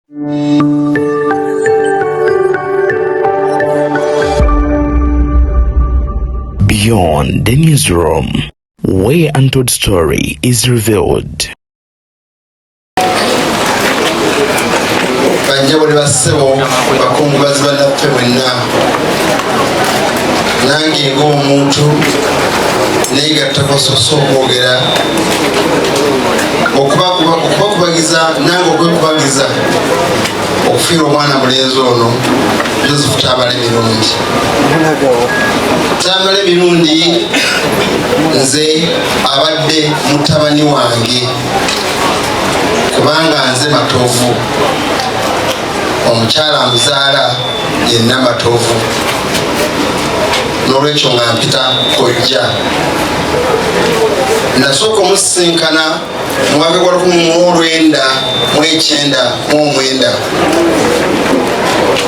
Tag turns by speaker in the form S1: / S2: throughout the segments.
S1: Beyond the newsroom, where untold story is revealed.
S2: Banjabo ne bassebo, bakungubazi bannaffe mwenna, nange ng'omuntu neegattako sosa okwogera okubakubagiza nange okwekubagiza okufiirwa omwana mulenzi ono Joseph Tamale Mirundi. Tamale Mirundi nze abadde mutabani wange, kubanga nze Matovu, omukyala muzaala yenna Matovu, n'olwekyo nga mpita kojja. Nasooka omusisinkana mu mwaka gwa 1999.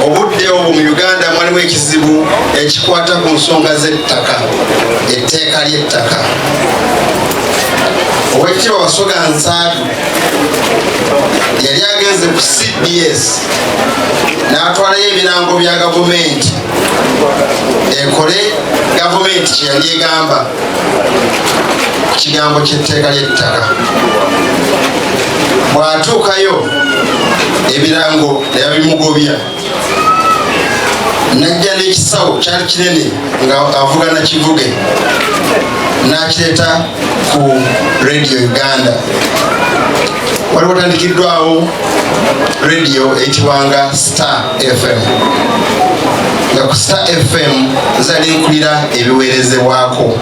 S2: Obudde obwo mu Uganda mwalimu ekizibu ekikwata ku nsonga z'ettaka, etteeka ly'ettaka. Owekitiibwa Wasoga Nsaadu yali agenze ku CBS n'atwalayo ebirango bya gavumenti ekole gavumenti kye yali egamba ku kigambo ky'etteeka ly'ettaka. Bw'atuukayo ebirango ne babimugobya, najja n'ekisawo kyali kinene nga avuga na kivuge, n'akireeta ku Radio Uganda. Wali watandikiddwawo radio eyitibwanga Star FM, nga ku Star FM nzali nkulira ebiweerezebwako.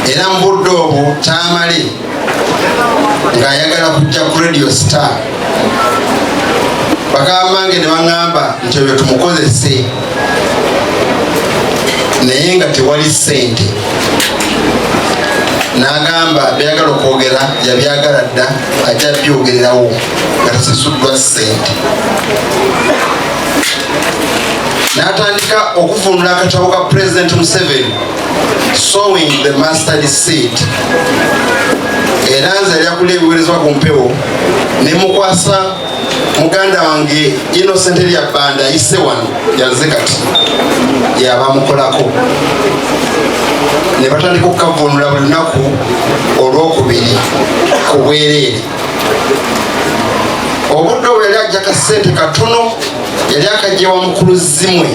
S2: Era mu budde obwo Tamale ng'ayagala kujja ku Radio Star, bakama bange ne baŋŋamba nti ebyo tumukozese, naye nga tewali ssente. N'agamba byagala okwogera yabyagala dda, ajja byogererawo nga tasasuddwa ssente. N'atandika okuvunula akatabo ka President Museveni, Sowing the Mustard Seed. Era nze yali akulira ebiweerezebwa ku mpewo, ne mukwasa muganda wange Innocent Eria Banda ayise wano yaze kati yabamukolako, ne batandika okukavunula buli lunaku olwokubiri ku bwereere. Obudde obwo yali ajja kasente katono, yali akajja wa mukulu Zimwe,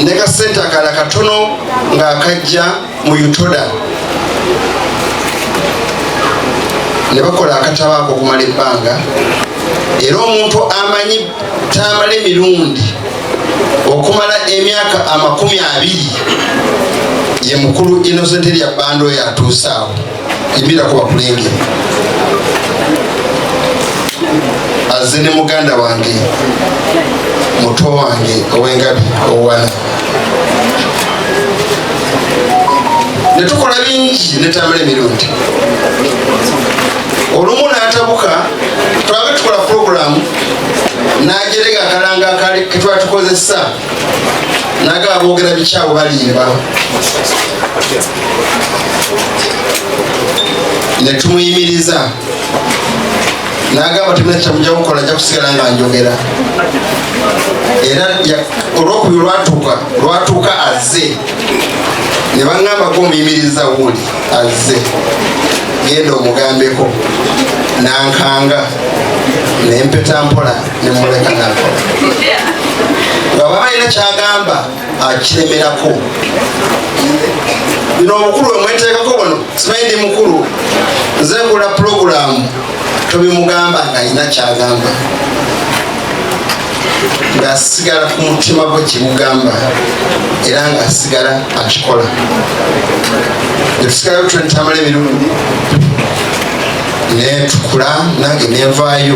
S2: ne kasente akalala katono ng'akajja mu Utoda. Ne bakola akatabo ako okumala ebbanga. Era omuntu amanyi Tamale Mirundi okumala emyaka 20 ye mukulu Innocent Eria Banda oyo atuuse awo, yimirako bakulengere, azze ne muganda wange muto wange ow'engabi owana. Ne tukola bingi ne Tamale Mirundi. Olumu n'atabuka, twaba tukola puroguramu, n'ajerega akalanga akali ketwali tukozesa, n'agaba boogera bikyawo balimba. Ne tumuyimiriza, n'agamba temina kyamujja kukola, ajja kusigala nga njogera. Era olwokubiri lwatuuka azze, ne baŋŋamba ko omuyimiriza wuuli azze, genda omugambeko. Nankanga nempeta mpola nemuleka nakola, nga baba alina kyagamba akiremerako. Bino obukulu bwemweteekako buno, simanyi ndi mukulu, nze nkola pulogulaamu, tobimugamba nga alina kyagamba, ng'asigala ku mutima gwe kimugamba, era ng'asigala akikola. Netusigalayo twentambula emirundi netukula, nange nenvaayo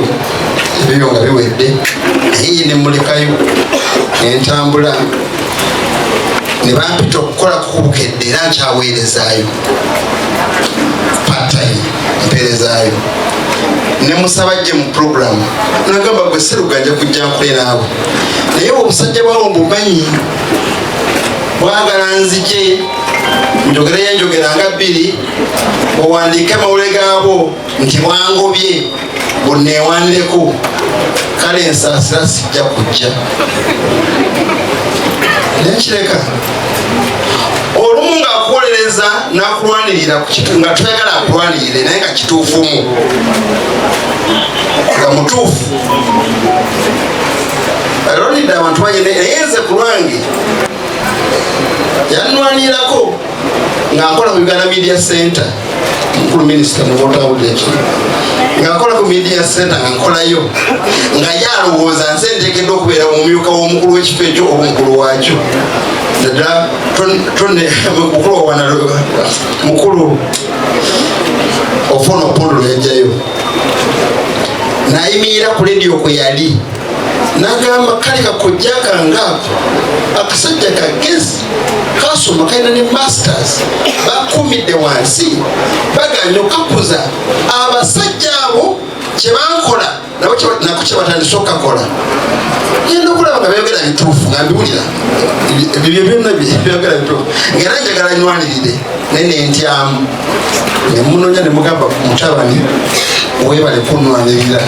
S2: ebyo nga biwedde, naye ye nemulekayo nentambula, ne bampita okukola kubukedde, era nkyaweerezaayo part-time, mpeerezaayo. Ne musaba ajje mu puroguramu, nagamba gwe Seruga nja kujja nkole naawe, naye obusajja bwawo mbumanyi, bwagala nzije njogereyo enjogera nga bbiri, owandiike amawulire gaabo nti bwangobye. Mbu neewanireko, kale nsaasira, sijja kujja. Nekireka olumu ng'akuwolereza n'akulwanirira ku kitu nga toyagala akulwanirire, naye nga kituufumu, nga mutuufu. Alonidde abantu bangi, naye nze ku lwange yanwanirako nga nkola ku Uganda Media Center. Mukulu minisita, mubotawulira ki, nga nkola ku Media Center, nga nkolayo, nga ye alowooza nze nteekeddwa okubeera omumyuka w'omukulu w'ekifo ekyo oba omukulu waakyo, naddala mukulu wawana mukulu Ofwono Opondo yajjayo nayimirira ku lediyo kwe yali, nagamba, "Kale kakojja kange ako akasajja kagezi, kasoma, kalina ne masters, bakumidde wansi, baganye okakuza. Abasajja abo kyebankola nabo nako kyebatandise okukakola." Ngenda okulaba nga byogera bituufu, nga mbiwulira ebyo byonna byogera bituufu, ngaera njagala nywanirire, naye nentyamu. Nemunonya, nemugamba, "Mutabani, webale kunwanirira,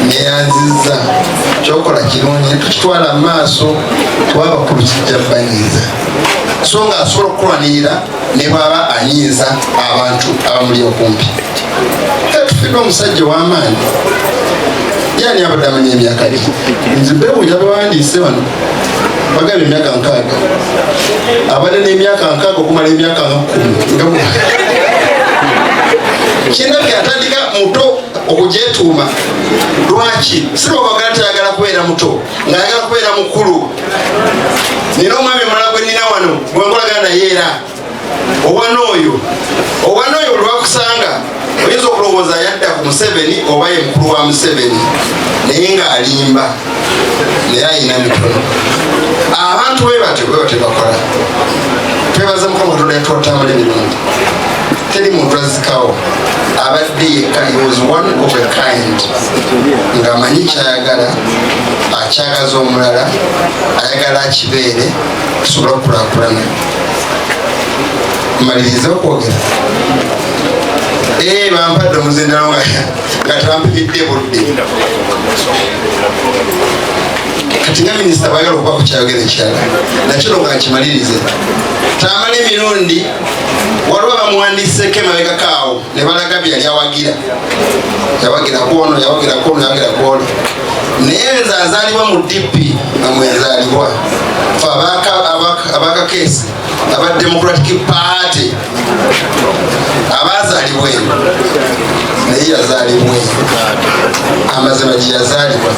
S2: neyanziza, kyokola kirungi, tukitwala mu maaso, kuba abakulu kijja banyiiza." So nga asobola okukulwanirira ne bwaba anyiiza abantu abamuli okumpi. Kale tufidde omusajja ow'amaanyi. Yani abadde amanya emyaka gye? Nze bewuunya, bawandiise wano, bagambye emyaka 60. Abadde n'emyaka 60 okumala emyaka nga 10. Kindabye atandika muto okugyetuuma. Lwaki? Sirwakwagala, tayagala kubeera muto, ng'ayagala kubeera mukulu. Nina omwami omulala gwe nina wano gwenkolagana naye, era owana oyo lwakusanga oyinza okulowooza yadda ku Museveni oba ye mukulu wa Museveni, naye ng'alimba, naye ayina mitono. Abantu bwe batyo bwe batyo bakola. Twebaza Mukama Katonda yatwatambula emirungi, teri muntu azikawo abadde yekka. He was one of a kind, ng'amanyi kyayagala, akyagaza omulala, ayagala akibeere tusobole okukulaakulana. Malirize okwogera. Bampadde omuzindalo nga tebampimidde budde. Kati nga minisita bayagala okuba ku kyayogera ekirala, nakino nga nkimalirize. Tamala emirundi waliwo bamuwandiiseko emabegakaawo ne balaga bye yali awagira, yawagira kwono, yawagira kwono, yawagira kwono, naye nze azaalibwa mu DP nga mwenzaalibwa, fe abakakeesi aba Democratic Party abazaalibwa eyo, naye yazaalibwa eyo. Amazima gye yazaalibwa,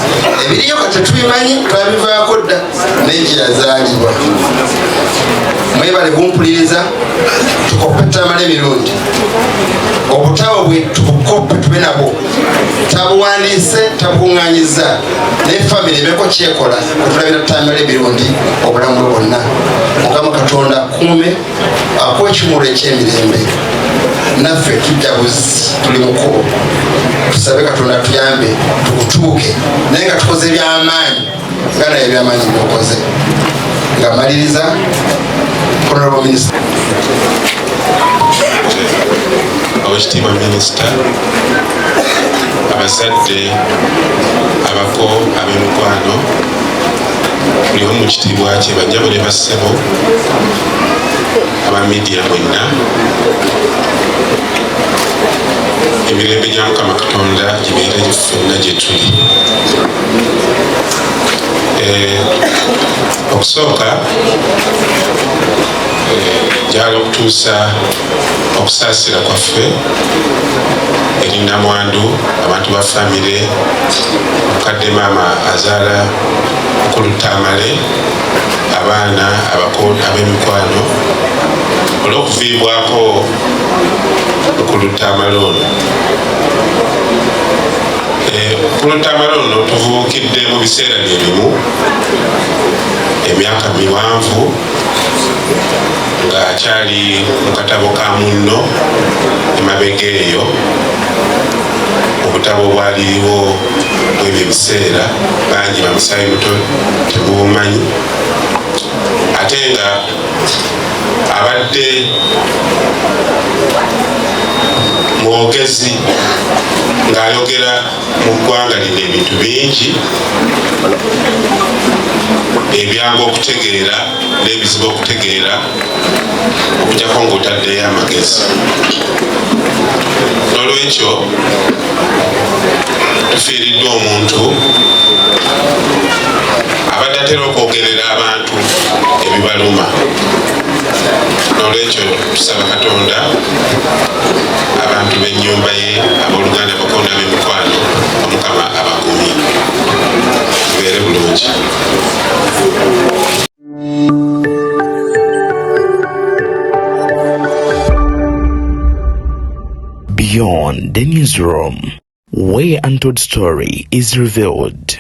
S2: ebiriyo kati tetubimanyi, twabivaako dda, naye gye yazaalibwa. Mwebale kumpuliriza. Tukoppe Tamala emirundi, obutabo bwe tubukoppe, tube nabwo. Tabuwandiise, tabukuŋŋanyiza, naye famire ebeko kyekola otulabira Tamala emirundi obulamu bwe bwonna. Mukama Katonda akuume, akuwa ekimulu ekyemirembe. Naffe tujja buzi, tuli mukubo. Tusabe Katonda tuyambe tukutuuke, naye nga tukoze ebyamaanyi, nga naye ebyamaanyi byokoze. Nga maliriza, Honorable Minister.
S3: Owekitiibwa minisita, abazadde, abako, ab'emikwano, buli omu mu kitiibwa kye, bannyabo ne bassebo, aba media mwenna, emirembe gya Mukama Katonda gibeere ffenna gye tuli. Okusooka njagala okutuusa okusaasira kwaffe eri namwandu, abantu ba famire, mukadde maama azaala mukulu Tamale, abaana, abako, ab'emikwano, olw'okuviibwako mukulu Tamale ono. Mukulu Tamale ono tuvuukidde mu biseera bye bimu emyaka miwanvu ng'akyali mu katabo ka munno emabega eyo, obutabo bwaliwo mwebyo ebiseera, bangi bamusaayi muto temubumanyi, ate nga abadde mu Mwogezi ng'ayogera mu ggwanga lino ebintu bingi ebyangu okutegeera n'ebizibu okutegeera, okujjako ng'otaddeyo amagezi. N'olwekyo tufiiriddwa omuntu abadde atera okwogerera abantu ebibaluma. N'olwekyo tusaba Katonda abantu b'ennyumba ye, abooluganda, bakonda, b'emikwano, Omukama abagumye. Tubeere bulungi.
S1: Beyond the newsroom, where untold story is revealed.